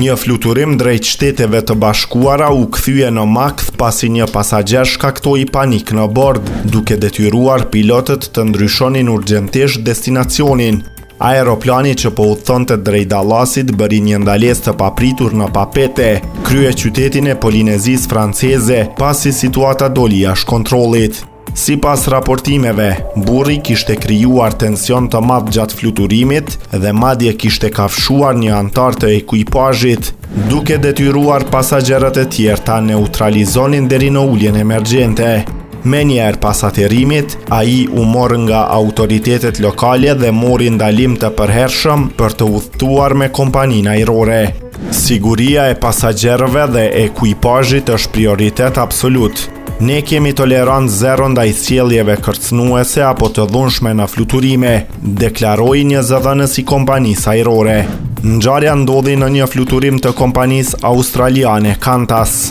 Një fluturim drejt Shteteve të Bashkuara u kthye në makth pasi një pasagjer shkaktoi panik në bord, duke detyruar pilotët të ndryshonin urgjentisht destinacionin. Aeroplani që po udhëtonte drejt Dallasit bëri një ndalesë të papritur në Papete, kryeqytetin e Polinezisë franceze, pasi situata doli jashtë kontrollit. Sipas raportimeve, burri kishte krijuar tension të madh gjatë fluturimit dhe madje kishte kafshuar një anëtar të ekuipazhit, duke detyruar pasagjerët e tjerë ta neutralizonin deri në uljen emergjente. Menjëherë pas aterrimit, ai u mor nga autoritetet lokale dhe mori ndalim të përhershëm për të udhëtuar me kompaninë ajrore. Siguria e pasagjerëve dhe ekuipazhit është prioritet absolut. Ne kemi tolerancë zero ndaj sjelljeve kërcënuese apo të dhunshme në fluturime, deklaroi një zëdhënës i kompanisë ajrore. Ngjarja ndodhi në një fluturim të kompanisë australiane Qantas.